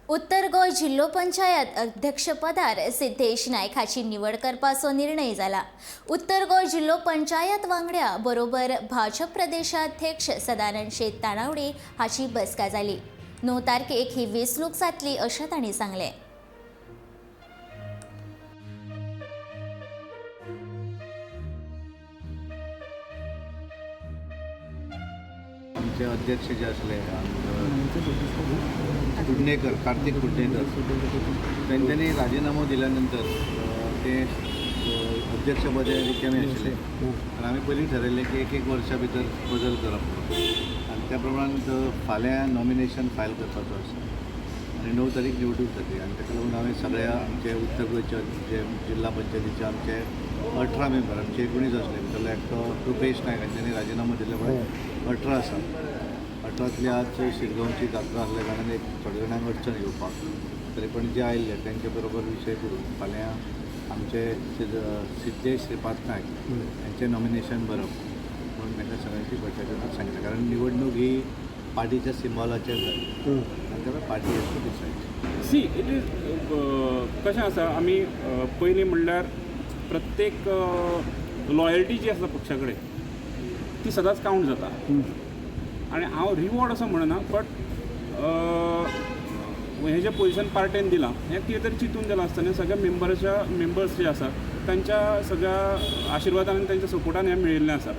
उत्तर गोंय जिल्लो पंचायत अध्यक्षपदार सिद्धेश नायक हाची निवड करपाचो निर्णय जाला. उत्तर गोंय जिल्लो पंचायत वांगड्या बरोबर भाजप प्रदेशाध्यक्ष सदानंद शेट तानावडे हाची बसका जाली. 9 तारखेक ही वेंचणूक जातली अशें तांणी सांगलें. आमचे अध्यक्ष जे आसले कुडणेकर, कार्तिक कुडणेकर, तेंच्यांनी राजिनामो दिल्या नंतर ते अध्यक्षपद हे रिकामे आशिल्ले आनी आमी पयलीं ठरयल्लें की एक एक वर्सा भितर बदल करप म्हणून. आनी त्या प्रमाण फाल्यां नॉमिनेशन फायल करपाचो आसा आनी 9 तारीख निवडणूक जातली. आनी ताका लागून हांवें सगळ्या आमचे उत्तर गोंयच्या जे जिल्हा पंचायतीचे आमचे 18 मेंबर, आमचे 19 आसले, भितरलो एकटो रुपेश नायक हांच्यांनी राजिनामो दिल्ले म्हणून 18 आसा. 18तली आज शिरगांवची जात्रा आसल्या कारणान एक थोड्या जाणांक अडचण येवपाक, तरी पण जे आयिल्ले तेंचे बरोबर विशय करून फाल्यां आमचे सिद्धेश श्रीपाद नायक हांचें नॉमिनेशन भरप म्हणून तांकां सगळ्यांची बैठक सांगितलें. कारण निवडणूक ही पार्टीच्या सिंबॉलाचेर जाली आनी त्यामुळे party has to decide. See, it is कशें आसा, आमी पयलीं म्हणल्यार प्रत्येक लॉयल्टी जी आसा पक्षा कडेन ती सदांच कावंट जाता. आनी हांव रिवॉर्ड असो म्हणना, बट हें जें पोजिशन पार्टेन दिलां हें कितें तरी चिंतून दिलां आसतलें. सगळ्या मेंबर्स जे आसा तांच्या सगळ्या आशिर्वादान आनी तांच्या सपोर्टान हें मेळिल्लें आसा.